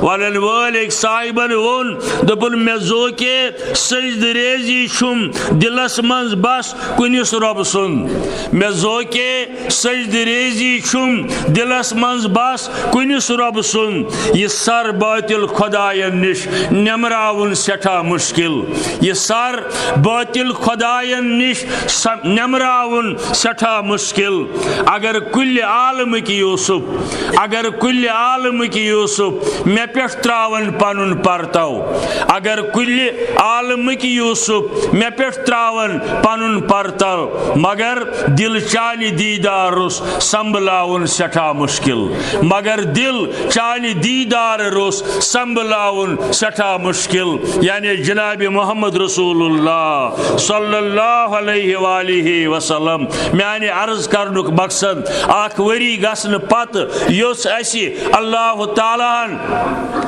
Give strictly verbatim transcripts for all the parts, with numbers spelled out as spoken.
ونن وٲلۍ أکۍ صاحبن ووٚن، دوٚپُن، مےٚ زوکے سجدٕ ریزی چھُم دِلس منٛز بس کُنِس رۄبہٕ سُنٛد۔ مےٚ زوکے سجدٕ ریزی چھُم دِلس منٛز بس کُنِس رۄبہٕ سُنٛد۔ یہِ سر باطل خۄداین نِش نٮ۪مراوُن سٮ۪ٹھاہ مُشکِل۔ یہِ سر باطل خۄداین نِش س-، نٮ۪مراوُن سٮ۪ٹھاہ مُشکِل۔ اگر کُلہِ عالمٕکۍ یوسف، اگر کُلہِ عالمٕکۍ یوسف مےٚ پٮ۪ٹھ تراون پنُن پرتو، اگر کُلہِ عالمٕکۍ یوسف مےٚ پٮ۪ٹھ تراون پنُن پرتو، مگر دل چانہِ دیدار روٚس سنبھلاوُن سٮ۪ٹھاہ مُشکِل، مگر دل چانہِ دیدار روٚس سنبھلاوُن سٮ۪ٹھاہ مُشکِل۔ یعنی جناب محمد رسول اللہ صلی اللہ علیہ وآلہ وسلم۔ میانہِ عرض کرنُک مقصد، اکھ ؤری گژھنہٕ پتہٕ یوٚژھ اسہِ اللہ تعالیٰ ہن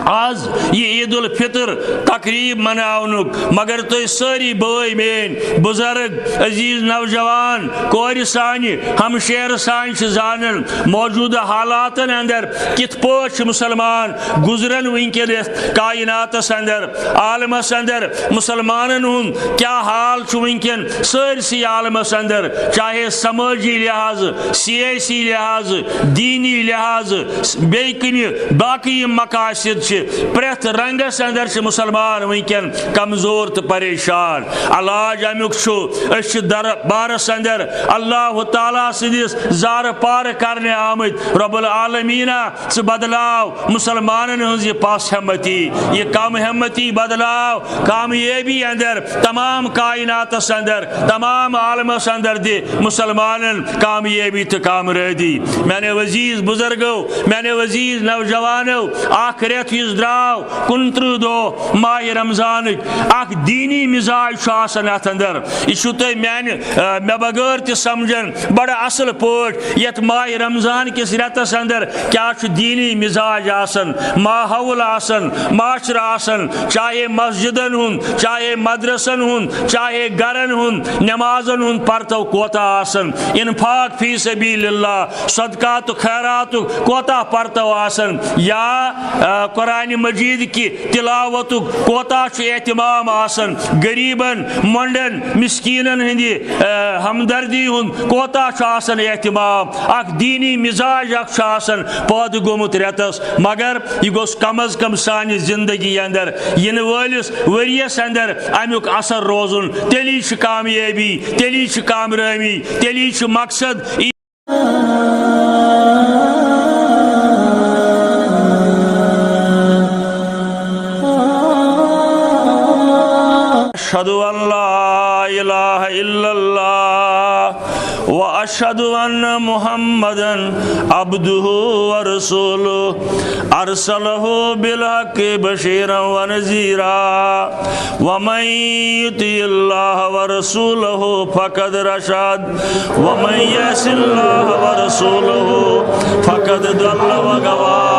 آز یہِ عید الفطر تقریب مناونُک، مگر تُہۍ سٲری بٲے میٲنۍ، بزرگ، عزیز نوجوان، کورِ سانہِ، ہمشیرٕ سانہِ چھِ زانان موجودٕ حالاتن اندر کِتھ پٲٹھۍ چھِ مُسلمان گُزران وٕنکیٚن یتھ کائناتس اندر، عالمس اندر۔ مُسلمانن ہُنٛد کیٛاہ حال چھُ وٕنکیٚن سٲرسٕے عالمس اندر، چاہے سمٲجی لحاظہٕ، سیٲسی لحاظہٕ، دیٖنی لحاظہٕ، بیٚیہِ کُنہِ باقٕے یِم مقاصد چھِ، پرٛٮ۪تھ رنگس اندر چھِ مُسلمان وٕنکیٚن کمزور تہٕ پریشان۔ علاج امیُک چھُ، أسۍ چھِ دربارس اندر اللہ تعالیٰ سٕنٛدِس زارٕ پارٕ کرنہِ آمٕتۍ۔ رب العالمیٖنہ، ژٕ بدلاو مُسلمانن ہٕنٛز یہِ پس ہمتی، یہِ کم ہمتی بدلاو کامیٲبی اندر۔ تمام کائناتس اندر، تمام عالمس اندر دِ مُسلمانن کامیٲبی تہٕ کامرٲدی۔ میانیو عزیز بزرگو، میانیو عزیز نوجوانو، اکھ رٮ۪تھ یُس درٛاو، کُنترٕہ دۄہ ماہِ رمضانٕکۍ، اکھ دیٖنی مزاج چھُ آسان اتھ اندر۔ یہِ چھُو تُہۍ میانہِ، آ، مےٚ بغٲر تہِ سمجھان بڑٕ اصل پٲٹھۍ۔ یتھ ماہِ رمضان کِس رٮ۪تس اندر کیٛاہ چھُ دیٖنی مزاج آسان، ماحول آسان، معاشرٕ آسان، چاہے مسجدن ہُنٛد، چاہے مدرسن ہُنٛد، چاہے گرن ہُنٛد، نمازن ہُنٛد پرتو کوتاہ آسان، انفاق فی سبیل اللہ، صدقات و خیرات کوتاہ پرتو آسان، یا، آ، قرآن مجید کہِ تلاوتُک کوتاہ چھُ اہتمام آسان، غریبن، مۄنڈن، مسکینن ہٕنٛدِ، آ، ہمدردی ہُنٛد کوتاہ چھُ آسان اہتمام۔ اکھ دیٖنی مزاج اکھ چھُ آسان پٲدٕ گوٚمُت رٮ۪تس، مگر یہِ گوٚژھ کم از کم سانہِ زندگی اندر، یِنہٕ وٲلِس ؤریس اندر امیُک اثر روزُن۔ تیٚلی چھِ کامیٲبی، تیٚلی چھِ کامرٲمی، تیٚلی چھُ مقصد۔ أشهد أن لا إله إلا الله وأشهد أن محمدا عبده ورسوله أرسله بالحق بشيرا ونذيرا ومن يطع الله ورسوله فقد رشد ومن يعص الله ورسوله فقد ضل وغوى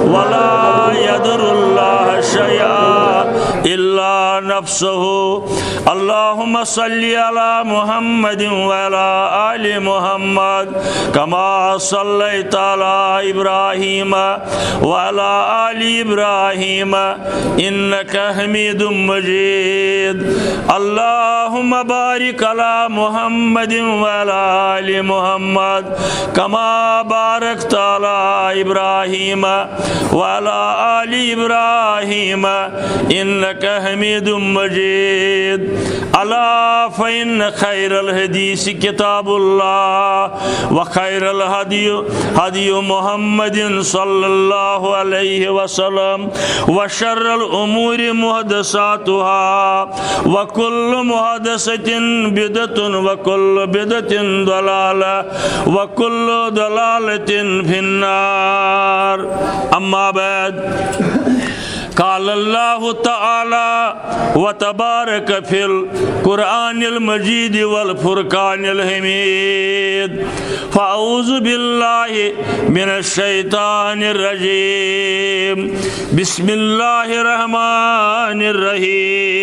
ولا يضر الله شيئا إلا نفسه. اللهم صل على محمد وعلى آل محمد كما صليت على إبراهيم وعلى آل إبراهيم إنك حميد مجيد. اللهم بارك على محمد وعلى آل محمد كما باركت على إبراهيم وعلى آل إبراهيم إنك حميد مجيد. ألا فإن خير الحديث كتاب الله وخير الهدي هدي محمد صلى الله عليه وسلم وشر الأمور محدثاتها وكل محدثة بدعة وكل بدعة ضلالة وكل ضلالة في النار. أما بعد، قال الله تعالى وتبارك في القرآن المجيد والفرقان الحميد. فأعوذ بالله من الشيطان الرجيم. بسم الله الرحمن الرحيم.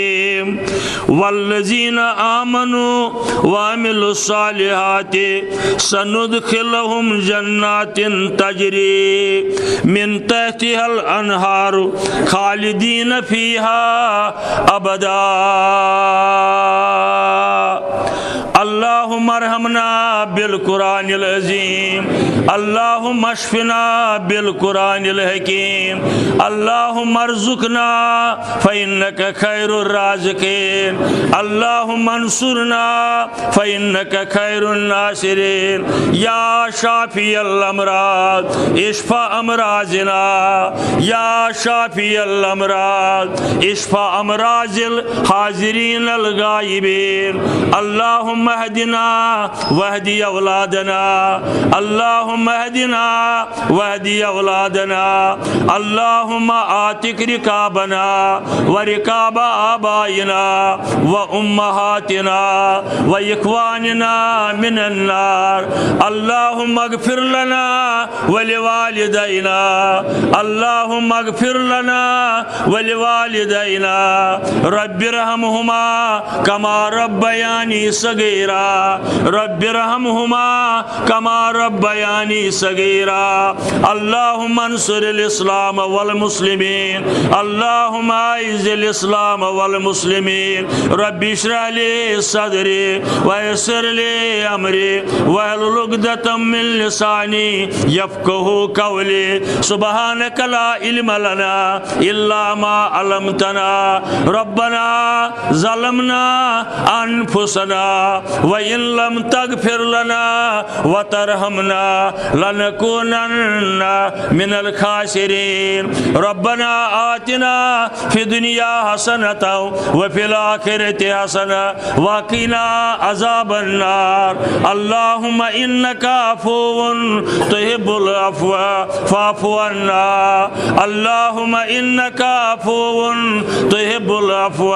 والذين آمنوا وعملوا الصالحات سندخلهم جنات تجري من تحتها الأنهار خالدين فيها أبدا. اللهم ارحمنا بالقرآن العظيم. اللهم اشفنا بالقرآن الحكيم. اللهم ارزقنا فإنك خير الرازقين. اللهم انصرنا فإنك خير الناصرين. يا شافي الأمراض، اشف أمراضنا. يا شافي الأمراض، اشف أمراض الحاضرين الغائبين. اللهم اهدنا واهد أولادنا. اللهم اهدنا واهد أولادنا. اللهم أعتق رقابنا ورقاب آبائنا وأمهاتنا وإخواننا من النار. اللهم اغفر لنا ولوالدينا. اللهم اغفر لنا ولوالدينا. رب ارحمهما كما ربياني صغيرا. رب ارحمهما كما ربياني صغيرا. اللهم انصر الإسلام والمسلمين. اللهم أعز الإسلام والمسلمين. رب اشرح لي صدري ويسر لي أمري واحلل عقدة من لساني يفقهوا قولي. سبحانك لا علم لنا إلا ما علمتنا. ربنا ظلمنا أنفسنا وإن لم تغفر لنا وترحمنا لنكونن من الخاسرين. ربنا آتنا في الدنيا حسنة وفي الآخرة حسنة وقنا عذاب النار. اللهم إنك عفو تحب العفو فاعف عنا. اللهم إنك عفو تحب العفو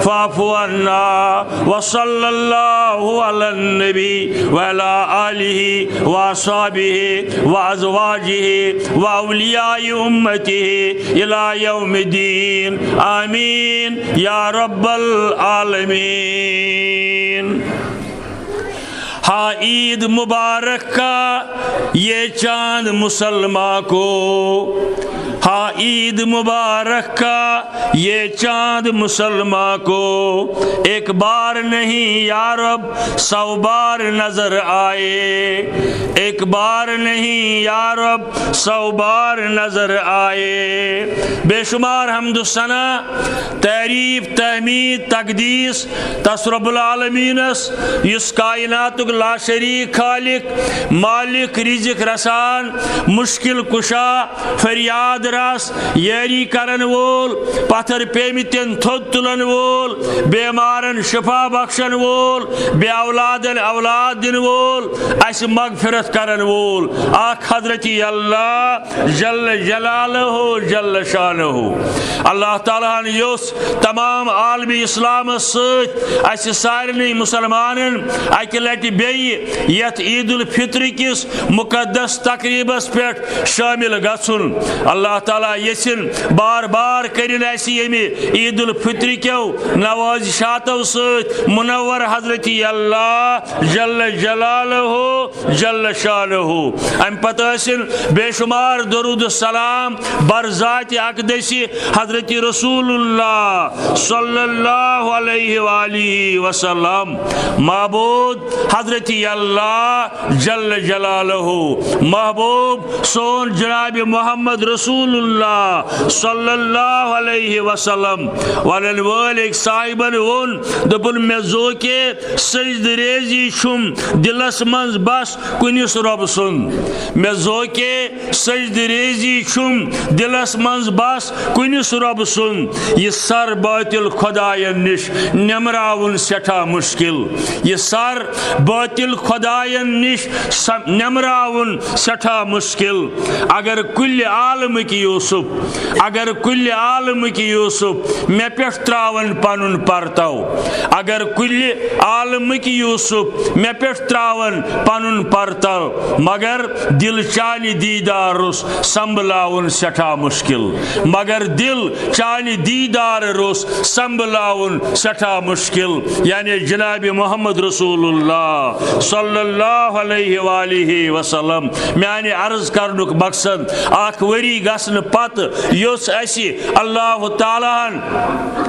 فاعف عنا. وصلى الله على النبي وعلى آله وأصحابه وأزواجه وأولياء أمته إلى يوم الدين. آمين يا رب العالمين. ہا عید مبارک کا یہ چاند مسلماں کو، ہا عید مبارک کا یہ چاند مسلماں کو، ایک بار نہیں یا رب سو بار نظر آئے، ایک بار نہیں یا رب سو بار نظر آئے۔ بے شمار حمد و ثنا، تعریف، تحمید، تقدیس تس رب العالمینس، یُس کائناتک لا شریک خالق، مالک، رزق رسان، مشکل کشا، فریاد رس، یاری کرن وول، پتھر پیمتن تھوٚد تلن وول، بیمارن شفا بخشن وول، بے اولادن اولاد دن وول، اسہِ مغفرت کرن وول، اکھ حضرت اللہ جل جلالہ جل شانہ۔ اللہ تعالیٰ ہن یوٚژھ تمام عالم اسلامس سۭتۍ اسہِ سارنٕے مسلمانن اکہِ لٹہِ بیٚیہِ یتھ عید الفطر کِس مقدس تقریبس پٮ۪ٹھ شٲمِل گژھُن۔ اللہ تعالیٰ یژھِن بار بار کٔرِن اسہِ ییٚمہِ عید الفطر کیو نوازشاتو سۭتۍ منور حضرت اللہ جل جلالہ جل شانہ۔ امہِ پتہٕ ٲسِن بے شمار درود السلام بر ذات اقدس حضرت رسول اللہ صلی اللہ علیہ وآلہ وسلم۔ معبود حضرت اللہ جل جلالہ، محبوب سون جناب محمد رسول اللہ صلی اللہ علیہ وسلم۔ ونن وٲلۍ أکۍ صاحبن ووٚن، دوٚپُن، مےٚ زوکے سجدٕ ریزی چھُم دلس منٛز بس کُنِس رۄب سُنٛد۔ مےٚ زوکے سجدٕ ریزی چھُم دلس منٛز بس کُنِس رۄبہٕ سُنٛد یہِ سر باطل خۄداین نِش نٮ۪مراوُن سٮ۪ٹھاہ مُشکِل۔ یہِ سر باطل خۄداین نِش سم-، نٮ۪مراوُن سٮ۪ٹھاہ مُشکِل۔ اگر کُلہِ عالمٕکۍ یوسف، اگر کُلہِ عالمٕکۍ یوسف مےٚ پٮ۪ٹھ ترٛاوَن پنُن پرتو، اگر کُلہِ عالمٕکۍ یوسف مےٚ پٮ۪ٹھ ترٛاوَن پنُن پرتو، مگر دل چانہِ دیدارُس سنبھلاوُن سٮ۪ٹھاہ مُشکِل، مگر دل چانہِ دیدار روٚس سنبھلاوُن سٮ۪ٹھاہ مُشکِل۔ یعنی جناب محمد رسول اللہ صلی اللہ علیہ وآلہ وسلم۔ میانہِ عرض کرنُک مقصد، اکھ ؤری گژھنہٕ پتہٕ یوٚژھ اسہِ اللہ تعالیٰ ہن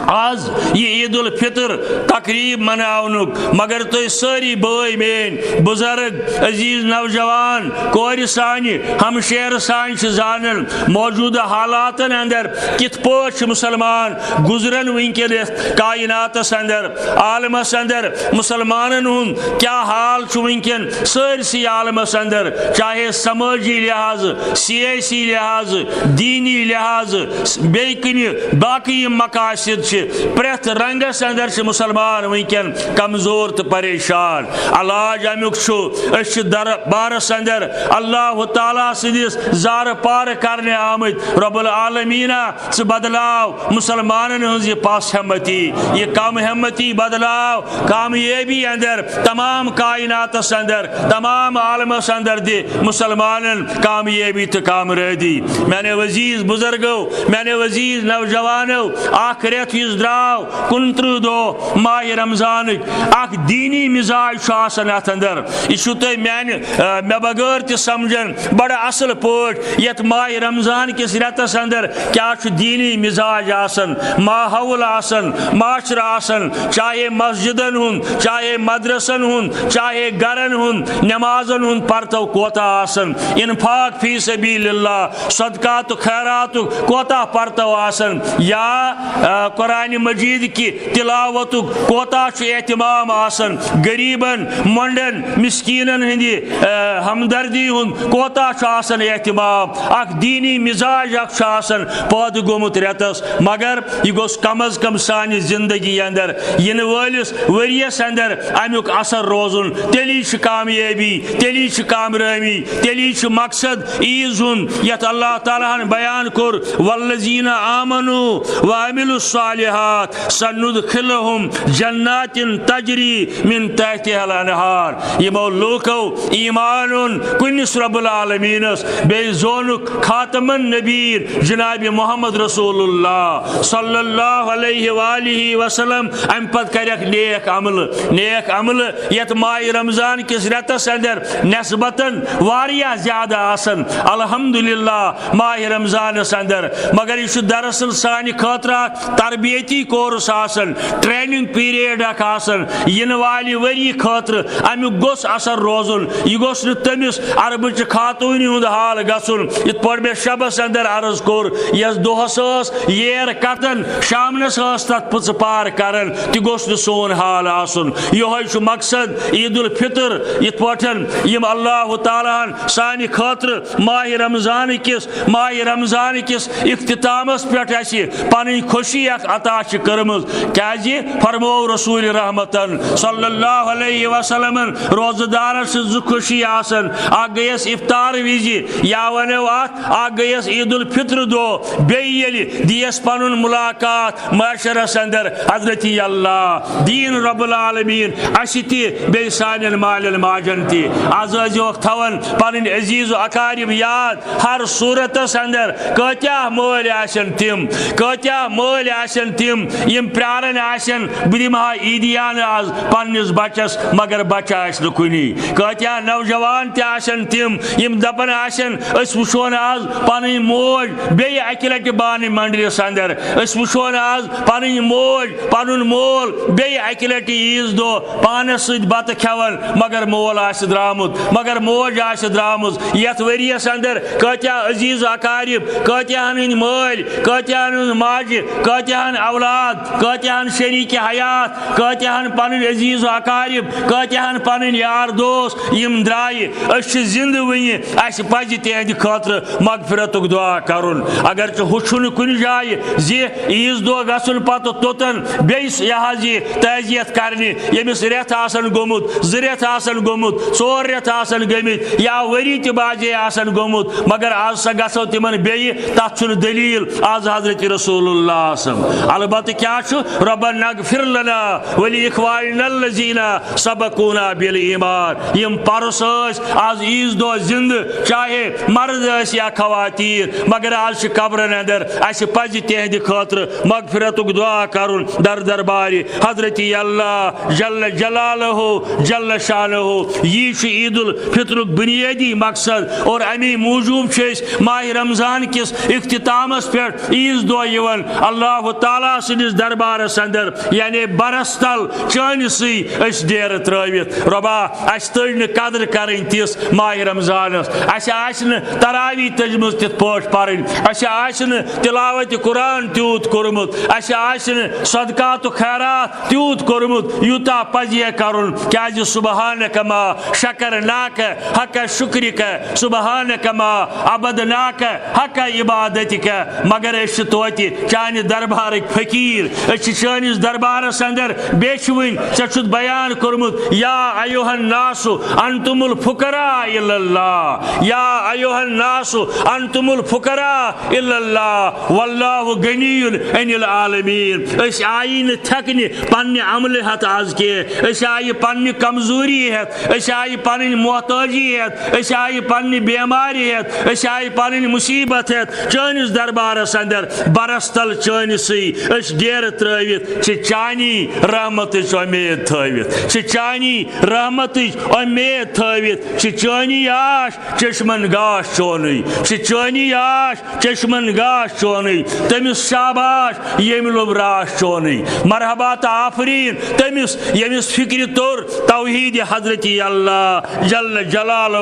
آز یہِ عید الفطر تقریب مناونُک، مگر تُہۍ سٲری بٲے میٲنۍ، بزرگ، عزیز نوجوان، کورِ سانہِ، ہمشیرٕ سانہِ چھِ زانان موجودٕ حالاتن اندر کِتھ پٲٹھۍ چھِ مُسلمان گُزران وٕنکیٚن یَتھ کائناتس اندر، عالمس اندر۔ مُسلمانن ہُنٛد کیٛاہ حال چھُ وٕنکیٚن سٲرسٕے عالمس اندر، چاہے سمٲجی لحاظہٕ، سیٲسی لحاظہٕ، دیٖنی لحاظہٕ، بیٚیہِ کُنہِ باقٕے یِم مقاصد چھِ، پرٛٮ۪تھ رنگس اندر چھِ مُسلمان وٕنکیٚن کمزور تہٕ پریشان۔ علاج امیُک چھُ، أسۍ چھِ دربارس اندر اللہ تعالیٰ سٕنٛدِس زارٕ پارٕ کرنہِ آمٕتۍ۔ رب العالمیٖنہ، ژٕ بدلاو مُسلمانن ہٕنٛز یہِ پس ہمتی، یہِ کم ہمتی بدلاو کامیٲبی اندر، تمام کائناتس اندر، تمام عالمس اندر دِ مُسلمانن کامیٲبی تہٕ کامرٲدی۔ میانیو عزیز بزرگو، میانیو عزیز نوجوانو، اکھ رٮ۪تھ یُس درٛاو، کُنترٕہ دۄہ ماہِ رمضانٕکۍ، اکھ دیٖنی مزاج چھُ آسان اتھ اندر۔ یہِ چھُو تُہۍ میانہِ، آ، مےٚ بغٲر تہِ سمجھان بڑٕ اصل پٲٹھۍ۔ یتھ ماہِ رمضان کِس رٮ۪تس اندر کیٛاہ چھُ دیٖنی مزاج آسان، ماحول آسان، معاشرٕ آسان، چاہے مسجدن ہُنٛد، چاہے مدرسن ہُنٛد، چاہے گرن ہُنٛد، نمازن ہُنٛد پرتو کوتاہ آسان، انفاق فی سبیل اللہ، صدقات و خیرات کوتاہ پرتو آسان، یا، آ، قرآن مجید کہِ تلاوتُک کوتاہ چھُ اہتمام آسان، غریبن، مۄنڈن، مسکینن ہٕنٛدِ، آ، ہمدردی ہُنٛد کوتاہ چھُ آسان اہتمام۔ اکھ دیٖنی مزاج اکھ چھُ آسان پٲدٕ گوٚمُت رٮ۪تس، مگر یہِ گوٚژھ کم از کم سانہِ زندگی اندر، یِنہٕ وٲلِس ؤریس اندر امیُک اثر روزُن، تیٚلی چھِ کامیٲبی، تیٚلی چھِ کامرٲمی، تیٚلی چھُ مقصد عیٖز ہُنٛد، یتھ اللہ تعالیٰ ہن بیان کوٚر، والذین آمنوا وعملوا الصالحات سندخلہم جنات تجری من تحتها الانہار۔ یِمو لوٗکو ایمان اوٚن کُنِس رب العالمینس، بیٚیہِ زونُکھ خاتم النبیین جناب محمد رسول اللہ صلی اللہ علیہ وآلہ وسلم۔ امہِ پتہٕ کرکھ نیک عملہٕ، نیک عملہٕ یتھ ماہِ رمضان کِس رٮ۪تس اندر نسبتاً واریاہ زیادٕ آسان، الحمدللہ، ماہِ رمضانس اندر۔ مگر یہِ چھُ دراصل سانہِ خٲطرٕ اکھ تربیتی کورس آسان، ٹریننگ پیریڈ اکھ آسان۔ یِنہٕ والہِ ؤری خٲطرٕ امیُک گوٚژھ اثر روزُن۔ یہِ گوٚژھ نہٕ تٔمِس عربٕچہِ خاتوٗنہِ ہُنٛد حال گژھُن، یِتھ پٲٹھۍ مےٚ شبس اندر عرض کوٚر، یۄس دۄہس ٲس ییر کتان، شامنس ٲس تتھ پٕژٕ پار کران، تہِ گوٚژھ نہٕ سون حال آسُن۔ یِہوٚے چھُ مقصد عید الفطر، یِتھ پٲٹھۍ یِم اللہ تعالیٰ ہن سانہِ خٲطرٕ ماہِ رمضان کِس، ماہِ رمضان کِس اختتامس پٮ۪ٹھ اسہِ پنٕنۍ خوشی اکھ عطا چھِ کٔرمٕژ۔ کیازِ فرموو رسول رحمتن صلی اللہ علیہ وسلمن، روزٕ دارس چھِ زٕ خوشی آسان، اکھ گٔیس افطار وِزِ، یا ونو اتھ، اکھ گٔیس عید الفطر دۄہ، بیٚیہِ ییٚلہِ دیس پنُن ملاقات معاشرس اندر۔ حضرت اللہ دین رب العالمین اسہِ تہِ بیٚیہِ سانٮ۪ن مالٮ۪ن ماجن تہِ۔ از ٲسۍزیوکھ تھاوان پنٕنۍ عزیز و اقارب یاد۔ ہر صورتس اندر کٲتیاہ مٲلۍ آسن تِم، کٲتیاہ مٲلۍ آسن تِم، یِم پیاران آسن بہٕ دِمہٕ ہا عیدیانہٕ از پننِس بچس، مگر بچہٕ آسہِ نہٕ کُنی۔ کٲتیاہ نوجوان تہِ آسن تِم، یِم دپان آسن أسۍ وٕچھو نہٕ از پنٕنۍ موج بیٚیہِ اکہِ لٹہِ بانہِ منڈلِس اندر، أسۍ وٕچھو نہٕ از پنٕنۍ موج، پنُن مول بیٚیہِ اکہِ لٹہِ عیٖذ دۄہ پانس سۭتۍ بتہٕ کھٮ۪وان، مگر مول آسہِ درامُت، مگر موج آسہِ درامٕژ۔ یتھ ؤریس اندر کٲتیاہ عزیز اقارب، کٲتیاہن ہٕنٛدۍ مٲلۍ، کٲتیاہن ہٕنٛز ماجہِ، کٲتیاہن اولاد، کٲتیاہن شریٖک حیات، کٲتیاہن پنٕنۍ عزیز و اقارب، کٲتیاہن پنٕنۍ یار دوست، یِم درٛایہِ۔ أسۍ چھِ زِندٕ وٕنہِ، اسہِ پزِ تِہنٛدِ خٲطرٕ مغفرتُک دعا کرُن۔ اگر ژٕ ہُہ چھُنہٕ کُنہِ جایہِ زِ عیٖذ دۄہ گژھُن پتہٕ توٚتن بیٚیہِ س-، یہِ حظ یہِ تعزیت کرنہِ، ییٚمِس رٮ۪تھ آسن گوٚمُت، زٕ رٮ۪تھ آسن گوٚمُت، ژور رٮ۪تھ آسن گٔمٕتۍ یا ؤری تہِ بعضے آسن گوٚمُت، مگر آز سا گژھو تِمن بیٚیہِ، تتھ چھُنہٕ دٔلیٖل آز حضرت رسول اللہ صلی اللہ علیہ وسلم۔ البتہٕ کیٛاہ چھُ؟ ربنا اغفر لنا ولی اخواننا الذین سبقونا بالایمان۔ یِم پرُس ٲسۍ، آز عیٖذ دۄہ زِندٕ، چاہے مرد ٲسۍ یا خواتین، مگر آز چھِ قبرن اندر۔ اسہِ پزِ تِہنٛدِ خٲطرٕ مغفرتُک دعا کرُن در دربارِ حضرت اللہ جل جلالہ جل شانہ۔ یی چھُ عید الفطرُک بنیٲدی مقصد، اور امی موٗجوٗب چھِ أسۍ ماہ رمضان کِس اختتامس پٮ۪ٹھ عیٖذ دۄہ یِوان اللہ تعالیٰ سٕنٛدِس دربارس اندر، یعنی برس تل چٲنِسٕے أسۍ ڈیرٕ ترٲوِتھ۔ رۄبا، اسہِ تٔج نہٕ قدر کرٕنۍ تِژھ ماہ رمضانس، اسہِ آسہِ نہٕ تراویح تٔجمٕژ تِتھ پٲٹھۍ پرٕنۍ، اسہِ آسہِ نہٕ تلاوت قرآن تیوٗت کوٚرمُت، اسہِ آسہِ نہٕ صدقات و خیرات تیوٗت کوٚرمُت، یوٗتاہ پزِ ہے کرُن، کیازِ سبحانک ما شکرناک حق شکرک، سبحانک ما عبدناک حق عبادتک۔ مگر أسۍ چھِ توتہِ چانہِ دربارٕکۍ فقیٖر، أسۍ چھِ چٲنِس دربارس اندر بیچھوٕنۍ۔ ژےٚ چھُتھ بیان کوٚرمُت، یا ایھا الناس انتم الفقراء الی اللہ، یا ایھا الناس انتم الفقراء الی اللہ واللہ غنی عن العالمین۔ أسۍ آیی نہٕ تھٮ۪کنہِ پننہِ عملہِ ہتھ از کینٛہہ، أسۍ آیہِ پننہِ کمزوری ہٮ۪تھ، أسۍ آیہِ پنٕنۍ محتٲجی ہٮ۪تھ، أسۍ آیہِ پننہِ بیمارِ ہٮ۪تھ، أسۍ آیہِ پنٕنۍ مصیبت ہٮ۪تھ چٲنِس دربارس اندر، برس تل چٲنِسٕے أسۍ ڈیرٕ ترٲوِتھ چھِ چانی رحمتٕچ اُمید تھٲوِتھ، چھِ چانی رحمتٕچ اُمید تھٲوِتھ، چھِ چٲنی آش چشمن گاش چونٕے، چھِ چٲنی آش چشمن گاش چونٕے، تٔمِس شاباش ییٚمۍ لوٚب راش چونٕے۔ مرحبا تہٕ آفریٖن تٔمِس ییٚمِس فِکرِ توٚر توحیٖدِ حضرتی اللہ جل جلالہ۔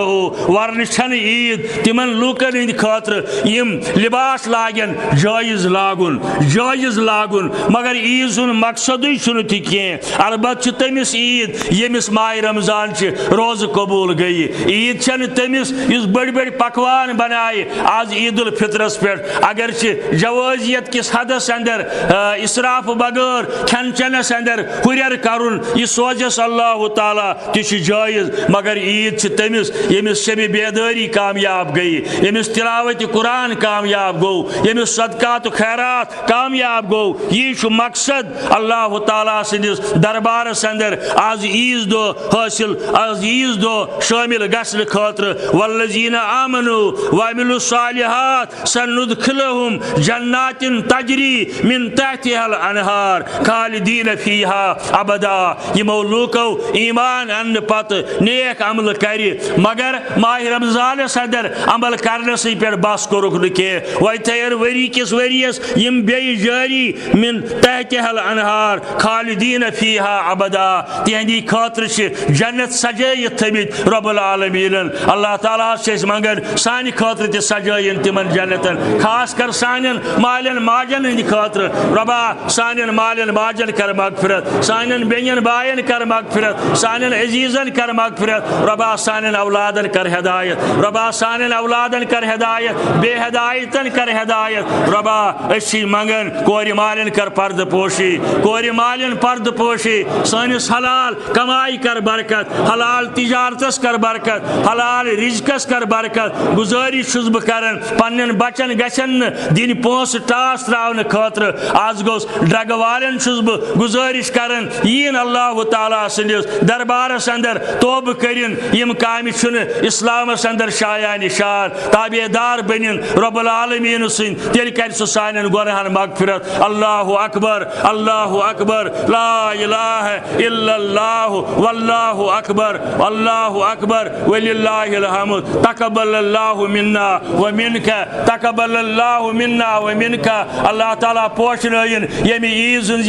ورنہٕ چھنہٕ عیٖد تِمن لوٗکن ہٕنٛدِ خٲطرٕ یِم لباس لاگن جٲیز لاگُن، جٲیز لاگُن، مگر عیٖد ہُنٛد مقصدٕے چھُنہٕ تہِ کینٛہہ۔ البتہٕ چھِ تٔمِس عیٖد ییٚمِس ماہِ رمضان چھِ روزٕ قبوٗل گٔیہِ۔ عیٖد چھَنہٕ تٔمِس یُس بٔڑۍ بٔڑۍ پکوان بنایہِ۔ آز عید الفطرس پٮ۪ٹھ اگر چھِ جوازیت کِس حدس اندر، آ، اسراف بغٲر کھٮ۪ن چٮ۪نس اندر ہُرٮ۪ر کرُن، یہِ سوزٮ۪س اللہ تعالیٰ تہِ چھُ جٲیز، مگر عیٖد چھِ تٔمِس ییٚمِس شبِ بیدٲری کامیاب گٔیہِ، ییٚمِس تلاوت قرآن کامیاب گوٚو، ییٚمِس صدقات و خیرات کامیاب گوٚو۔ یی چھُ مقصد اللہ تعالیٰ سٕنٛدِس دربارس اندر آز عیٖذ دۄہ حٲصِل، آز عیٖذ دۄہ شٲمِل گژھنہٕ خٲطرٕ۔ والذین آمنوا وعملوا الصالحات سندخلہم جنات تجری من تحتها الانہار خالدین فیہا ابدا۔ یِمو لوٗکو ایمان اننہٕ پتہٕ نیک عملہٕ کرِ، مگر ماہِ رمضانس اندر عمل کرنسٕے پٮ۪ٹھ بس کوٚرُکھ نہٕ کینٛہہ۔ وۄنۍ تھٲیِن ؤری کِس ؤرِیس یِم بیٚیہِ جٲری، من تحتها الانہار خالدین فیہا ابدا۔ تِہنٛدی خٲطرٕ چھِ جنت سجٲیِتھ تھٲمٕتۍ رب العالمیٖنن۔ اللہ تعالیٰ ہس چھِ أسۍ منگان سانہِ خٲطرٕ تہِ سجٲیِن تِمن جنتن، خاص کر سانٮ۪ن مالٮ۪ن ماجن ہٕنٛدِ خٲطرٕ۔ ربا، سانٮ۪ن مالٮ۪ن ماجن کر مغفرت، سانٮ۪ن بیٚنٮ۪ن باین کر مغفرت، سانٮ۪ن عزیزن کر مغفرت۔ ربا، سانٮ۪ن اولادن کر ہدایت، ربا، سانٮ۪ن اولادن کر ہدایت، بے ہدایتن کر ہدایت۔ ربا، أسۍ چھِ منگان کورِ مالٮ۪ن کر پردٕ پوشی، کورِ مالٮ۪ن پردٕ پوشی، سٲنِس حلال کمائی کر برکت، حلال تجارتس کر برکت، حلال رزقس کر برکت۔ گزارش چھُس بہٕ کران، پننٮ۪ن بچن گژھن نہٕ دِنۍ پونٛسہٕ ٹاس تراونہٕ خٲطرٕ۔ از گوٚژھ ڈرگہٕ والٮ۪ن چھُس بہٕ گزارش کران، یِیِن اللہ تعالیٰ سٕنٛدِس دربارس اندر توبہٕ کٔرِن، یِم کامہِ چھُنہٕ اسلامس اندر شایان نشان، تابع دار بٔنِن رب العالمین سٕنٛدۍ، تیٚلہِ کرِ سُہ سانٮ۪ن گۄناہن مغفرت۔ اللہ اکبر، اللہ اکبر، لا الہ الا اللہ، واللہ اکبر، اللہ اکبر، وللہ الحمد۔ تقبل اللہ منا ومنک، تقبل اللہ منا ومنک۔ اللہ تعالیٰ پوشنٲیِن ییٚمہِ عیٖذ ہٕنٛز